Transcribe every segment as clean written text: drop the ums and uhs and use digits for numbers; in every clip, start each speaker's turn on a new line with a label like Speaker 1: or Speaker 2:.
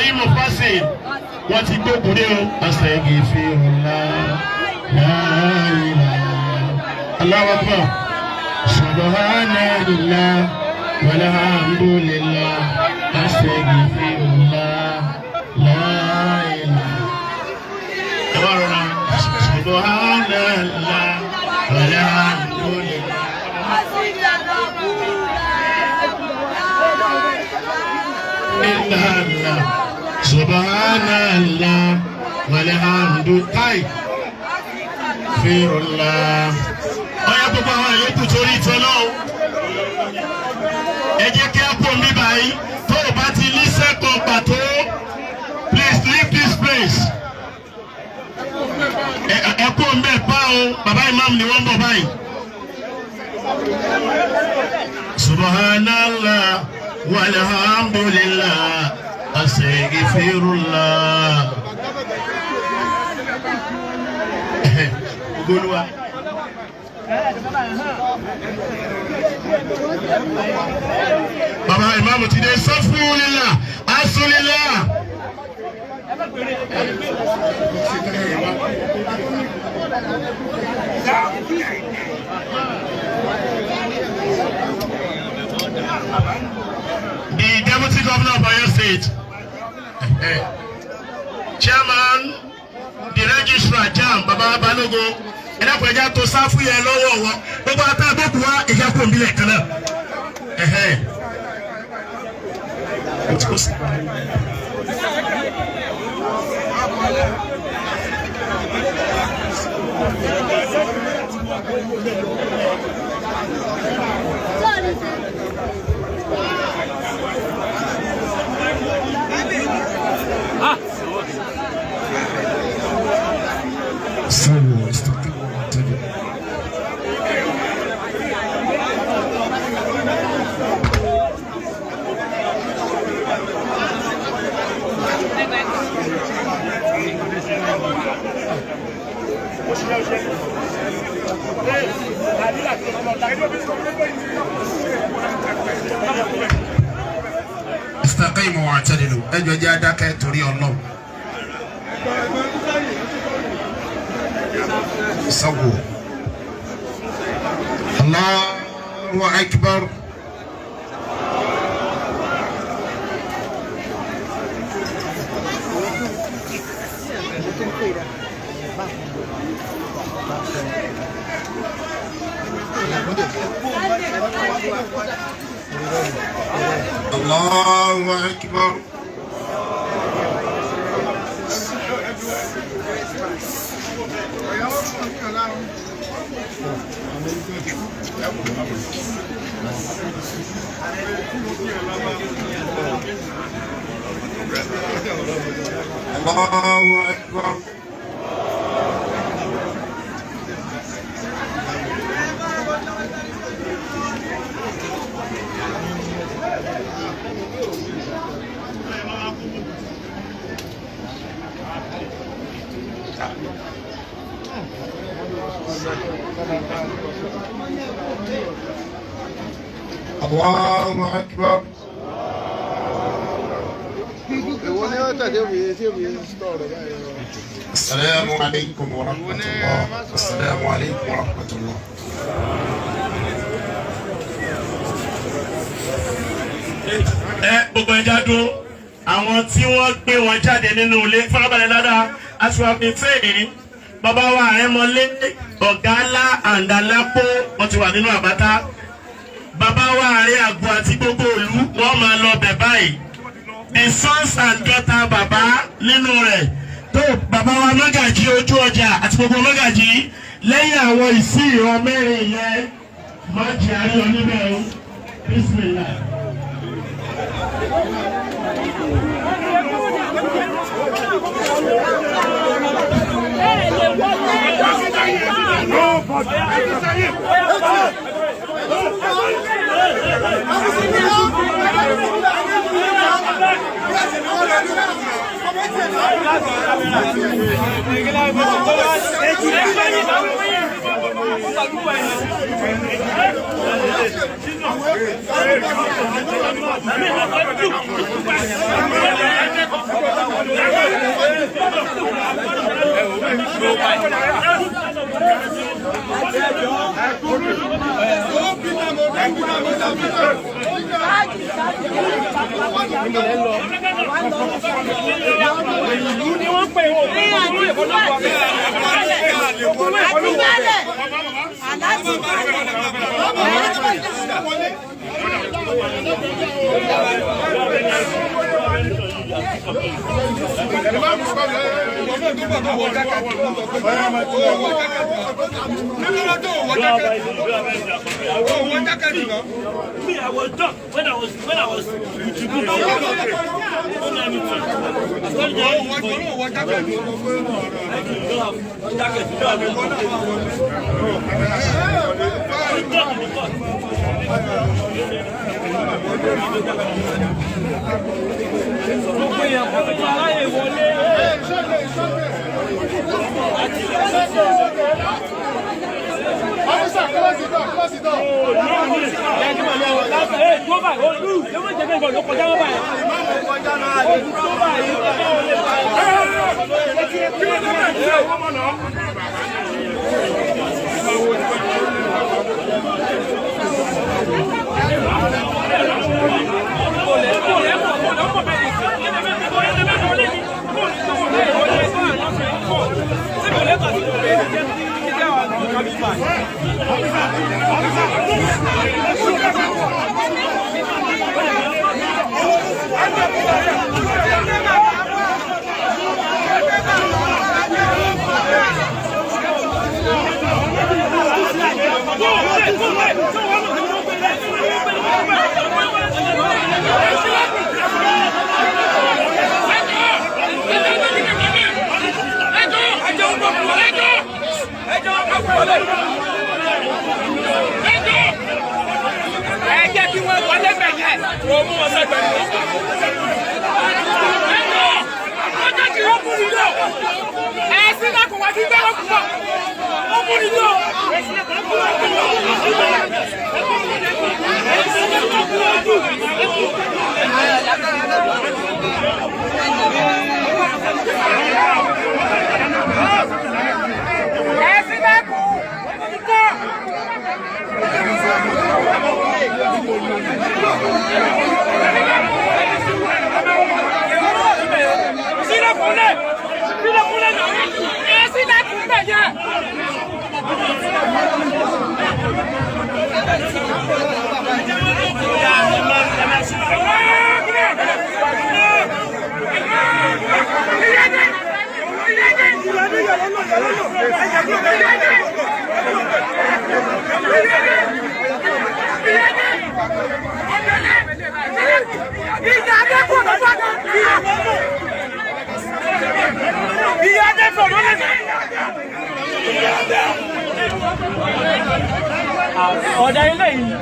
Speaker 1: Ibrahim Fasin, wọ́n ti gbógun dé o. Astaghfirullah, la ilaha. Allahu akbar. Subhanallah, walhamdulillah, astaghfirullah, la ilaha. Ẹ wá rọra, subhanallah, walhamdulillah. Illallah, subhanallah, walhamdulillah, firullah. Ọ̀yá, gbogbo àwọn ìyókù, torí ìtọ́lọ́, ẹ jẹ́ kí á pò mí báyìí. Tó o bá ti ní sẹ́kọ̀ọ́ pàtó, please leave this place. Ẹ kó ń bẹ̀ bá o. Bàbá imam ni wọ́n ń bọ̀ báyìí. Subhanallah, walhamdulillah, astaghfirullah. Ogoluwa. Bàbá ìmáàmù ti dé sọ́fúnlélà asúlélà. The Deputy Governor of Oyo State, Chairman, the Registrar JAMB, Baba Balogun, ẹ dákun, ẹ jẹ́ tó sáfù yẹn lọ́wọ́ wọn. Gbogbo ata gbogbo wa ìyá kò ń bilẹ̀ kan náà.
Speaker 2: سووا استقيموا واعتدلوا. استقيموا واعتدلوا. Ẹ jọ̀ọ́, jẹ́ adákẹ́ torí Ọlọ́run. سووا. الله أكبر. الله أكبر. الله أكبر. الله أكبر.
Speaker 3: Èwo ni wọ́n tàdé òbí tí òbí sọ̀rọ̀ báyìí lọ?
Speaker 2: السلام عليكم ورحمة الله. السلام عليكم ورحمة الله.
Speaker 1: Ẹ gbogbo ẹja dún. Àwọn tí wọ́n gbé wọn jáde nínú ilé, farabalẹ̀ dáadáa. Aṣọ àfihàn bàbá wa àrẹ̀mọlé ọ̀gá ńlá àǹdàlápò, wọ́n ti wà nínú àbátá. Bàbá wa àrẹ àgọ́ àti gbogbo ìlú, wọ́n máa lọ bẹ̀ báyìí. The sons and daughter bàbá nínú rẹ̀ tó bàbá wa mọ́gàjí ojú ọjà àti gbogbo mọ́gàjí lẹ́yìn àwọn ìsí ìran mẹ́rin yẹn, má jẹ́ àríyọ níbẹ̀ o. Bismillah.
Speaker 4: Ìlú ni wọ́n pè wọ́n.
Speaker 5: Àti balẹ̀ aláti balẹ̀.
Speaker 4: Me, I was done when I was with you. Don't know anything. I started there for you. You don't have jacket, you don't have You talk in the court. Gbogbo èèyàn kò fi aráyè wọlé.
Speaker 3: Officer, close the door, close the door.
Speaker 4: Ẹ dúró báyìí, ó lù, ẹ má jẹ́ kí n lọ kọjá wọn báyìí. Ó dúró báyìí, ó bá wọlé báyìí.
Speaker 6: Ẹ jẹ́ kí wọ́n wọlé bẹ̀yẹn. Wọ́n mú wọn sẹ́gbẹ̀ẹ́ ní. Ọjọ́ tí wọ́n mú nílò. Ẹ sílẹ̀kùn wá sí gbẹ́rọ̀ púpọ̀. Wọ́n mú nílò. Ẹ sílẹ̀kùn. Sílẹ̀kùnlẹ̀! Sílẹ̀kùnlẹ̀ náà! Ẹ sílẹ̀kùn bẹ̀ yẹn! Ìyá Adékùn ló wà ní. Ìyá Adékùn ló lè ní.
Speaker 4: Ọ̀dà ilé yìí.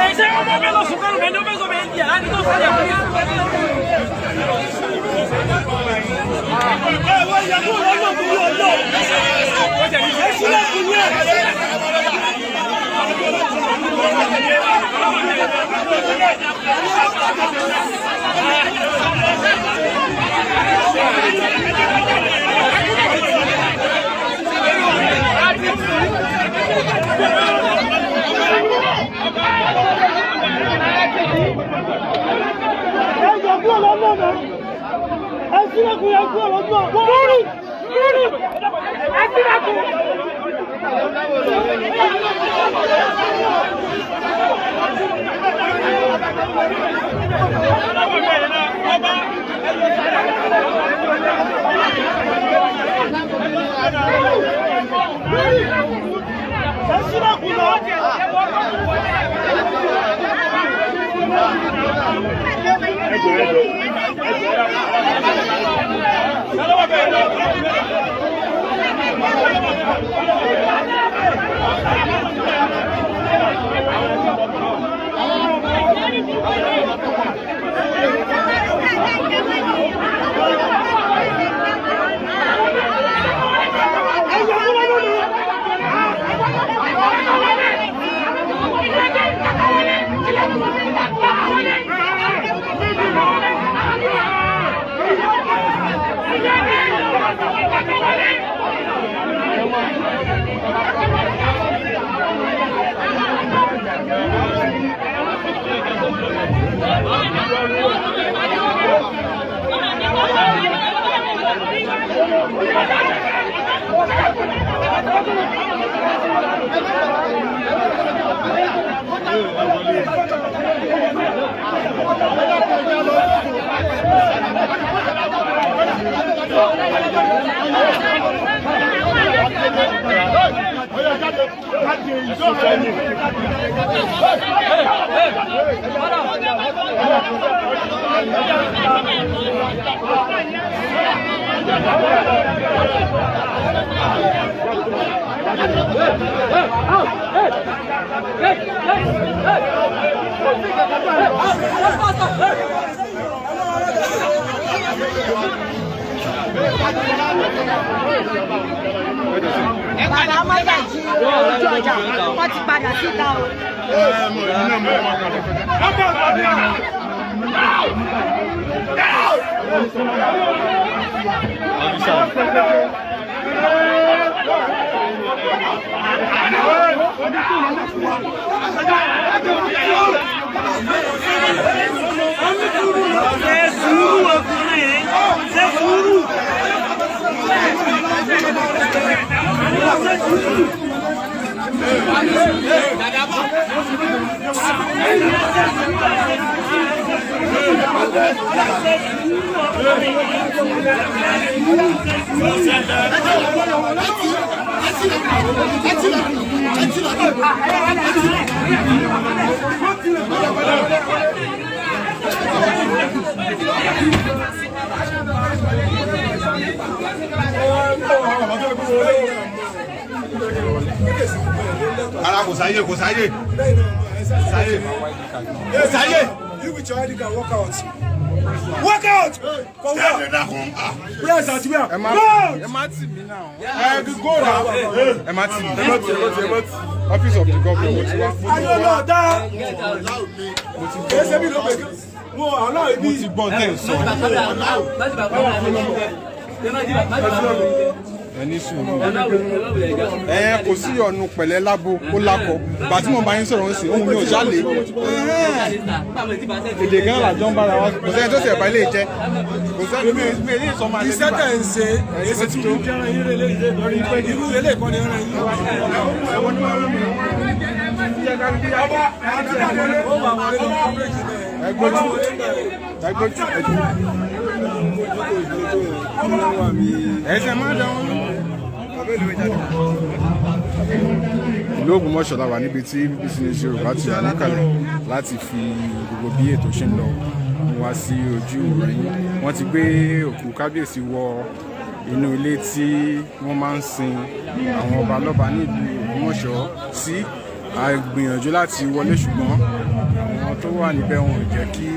Speaker 4: Ẹ ṣé ọmọ bẹ́ẹ̀ lọ sùn kánú bẹ́ẹ̀ ni ó bẹ́ẹ̀ sọ bẹ́ẹ̀ di àná tó sọ̀rọ̀ fún yín. Ẹ wọ́n yẹ kó lọ́nà tó yọ lọ. Ẹ sílẹ̀ kù ní ẹ̀. Ẹ yọ kúrò lọ́nà náà. Ẹ sílẹ̀ kù yẹ kúrò lọ́nà. Lórí lórí
Speaker 6: Ẹ sílẹ̀kùn.
Speaker 4: Ẹ sílẹ̀ kù lọ. Ẹ yọ kúrò lọ́nà.
Speaker 6: Thank you.
Speaker 1: Sún sẹ́yìn.
Speaker 5: Bàbá Mọ́gàjí ojú ọjà, wọ́n ti padà síta o.
Speaker 4: Ṣe sùúrù ọkùnrin, ṣe sùúrù. Ṣe sùúrù.
Speaker 2: Ara kò sáyé, kò sáyé. Sáyé. Sáyé.
Speaker 7: You with your ID card, walk out. Walk out! For
Speaker 2: Jáde
Speaker 7: what?
Speaker 2: dákun.
Speaker 7: Press at where?
Speaker 3: Ẹ má
Speaker 7: Go!
Speaker 3: ẹ má tì mí náà. Ẹ go now. Ẹ má tì mí. Office of the governor, mo ti wá.
Speaker 7: I don't know that. Ẹ ṣe bí ló pè é. Mo allow ibi.
Speaker 3: Mo ti gbọ́ tẹ̀ ń sọ. Ẹ ní sùúrù. Ẹ kò sí ọ̀nù pẹ̀lẹ́ lábo ó lákọ. Ìgbà tí mo bá yín sọ̀rọ̀ ń sìn, òun mi ò ṣále. Èdè kan làjọ ń bára wa. Kò sẹ́ni tó ṣẹ̀ bá ilé jẹ́. Kò sẹ́ni mi ò lè sọ máa lé
Speaker 7: Iṣẹ́
Speaker 3: nígbà.
Speaker 7: tẹ̀ ń ṣe, èsì tí mo jẹ́ràn yín lélẹ̀ irú ilé ìkọ́ni rẹ̀ yín. Ọba àti àdélé. Ó wà wọlé lọ fún méjì bẹ́ẹ̀.
Speaker 3: Ẹgbójú ẹgbójú ẹjú. Ẹsẹ̀ má dán. Ìlú Ògbómọ̀ṣọ́ la wà níbi tí BBC News Yorùbá ti wà níkàlẹ̀ láti fi gbogbo bí ètò ṣe ń lọ mú wá sí ojú ìròyìn. Wọ́n ti gbé òkú kábíyèsí wọ inú ilé tí wọ́n máa ń sin àwọn ọba lọ́ba nílùú Ògbómọ̀ṣọ́ sí. A gbìyànjú láti wọlé, ṣùgbọ́n àwọn tó wà níbẹ̀ wọn ò jẹ́ kí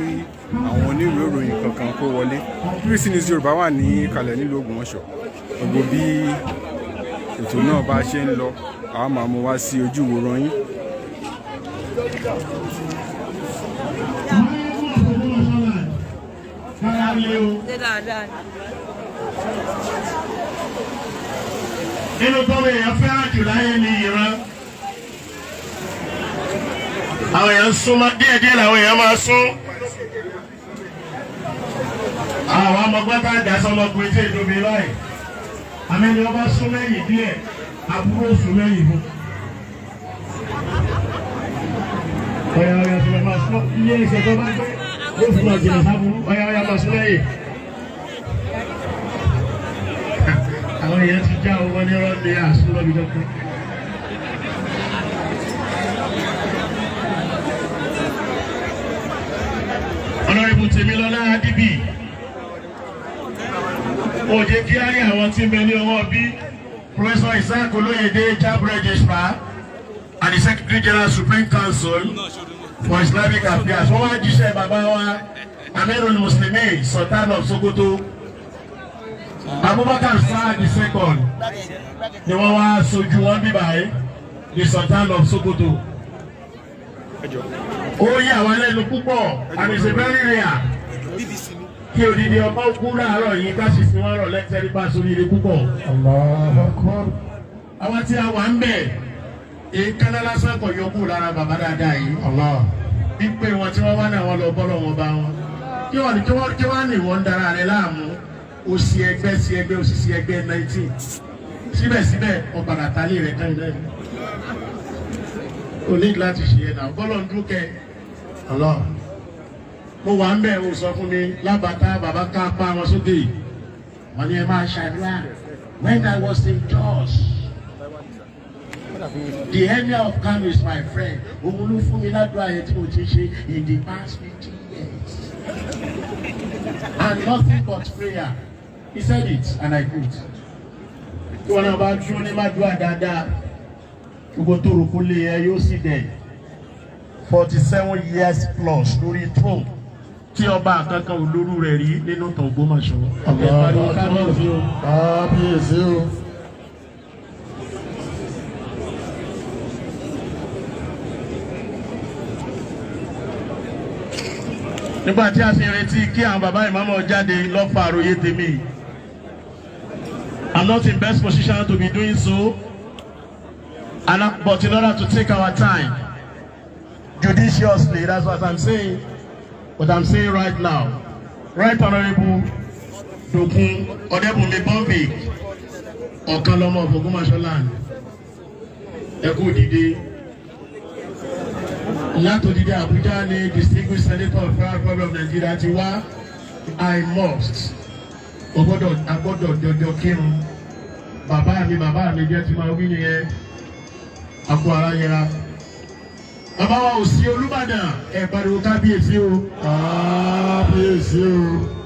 Speaker 3: àwọn oníwèé ìròyìn kankan kó wọlé. BBC News Yorùbá wà ní ìkàlẹ̀ nílùú Ògbómọ̀ṣọ́. Gbogbo bí ètò náà bá ṣe ń lọ, a máa mú wá sí ojú ìwòran yín.
Speaker 5: Ṣé dáadáa ni?
Speaker 1: Nínú tọ́mọ èèyàn fẹ́ràn jù láyé ni ìran. Àwọn èèyàn ń súnmọ́ díẹ̀díẹ̀, làwọn èèyàn máa sún. Àwọn ọmọgbọ́n tá a dà sọmọkùnrin tí èdè obìnrin báyìí. Àmì ni wọ́n bá sún lẹ́yìn díẹ̀, àbúrò sún lẹ́yìn fún. Ọ̀yà ọ̀yà sọ̀rọ̀ máa sún ilé iṣẹ́ tó bá gbé yóò fún ọ̀jìnà sábúrú. Ọ̀yà ọ̀yà máa sún lẹ́yìn. Àwọn èèyàn ti já owó ní rọ́ọ̀dì àsúnlọ́bí dọ́kẹ́. Honourable Tèmilọ́lá Adébí, ó jẹ́ kí á rí àwọn tí ń bẹ ní ọwọ́ bí Professor Isaac Olóyèdè, JAMB Registrar and the Secretary General, Supreme Council for Islamic Affairs. Wọ́n wá jíṣẹ́ bàbá wa Amirul Muslimin, Sultan of Sokoto, Abubakar Saad II, ni wọ́n wá sojú wọn bí báyìí, the Sultan of Sokoto. Ó yà wá lẹ́nu púpọ̀ and it's a very rare kí odidi ọba kú láàárọ̀ yìí ká sì fi wọ́n rọ̀ lẹ́sẹ̀ nípa sórí ire púpọ̀. Àwọn tí a wà ń bẹ̀, èékánná lásán kò yọkù lára bàbá dáadáa yìí. Pípé wọn tí wọ́n wá náà, wọ́n lọ bọ́lọ̀ wọn bá wọn. Kí wọ́n ní kí wọ́n ní wọ́n ń dara rẹ láàmú. O sí ẹgbẹ́ sí ẹgbẹ́, o sì sí ẹgbẹ́ 19. Síbẹ̀síbẹ̀, ọ̀padà tálé rẹ̀ kán náà. O ní láti ṣe ẹ̀ náà. Bọ́lọ̀ ń dúkẹ́. Mo wà ń bẹ̀, o sọ fún mi lábàtà bàbá ká pa wọn sókè. Wọ́n ní ẹ máa ṣàdúrà. When I was in Jos, The Emir of Kano is my friend. Òun ló fún mi ládùúrà yẹn tí mo ti ṣe in the past 50 years. And nothing but prayer. He said it and I quote. Tí wọn náà bá dúró ní mádùúrà dáadáa, gbogbo tó rò kó lé ẹ yóò sì dẹ̀. 47 years plus lórí throne tí ọba kankan ò lórú rẹ̀ rí nínú ìtàn Ògbómọ̀ṣọ́. Ẹ pariwo kábíyèsí o.
Speaker 2: Kábíyèsí o.
Speaker 1: Nígbà tí a sì ń retí kí àwọn bàbá ìmáàmù jáde lọ́fà àròyé tèmi, I'm not in best position to be doing so, but in order to take our time judiciously, that's what I'm saying. What I'm saying right now, Right Honourable Dokun Ọdẹ́bùnmi Bonvic, ọ̀kan lọ́mọ of Ògbómọ̀ṣọ́ land, ẹ kú dìde. Látòdìdí Abuja ni distinguished senator of Federal Republic of Nigeria ti wá. I must, o gbọ́dọ̀, a gbọ́dọ̀ jọjọ kírun. Bàbá mi, bàbá mi jẹ́ ti máa wí nìyẹn. Àpò ara yẹra. Bàbá wa ò sí Olúbàdàn, ẹ pariwo kábíyèsí o.
Speaker 2: Kábíyèsí o.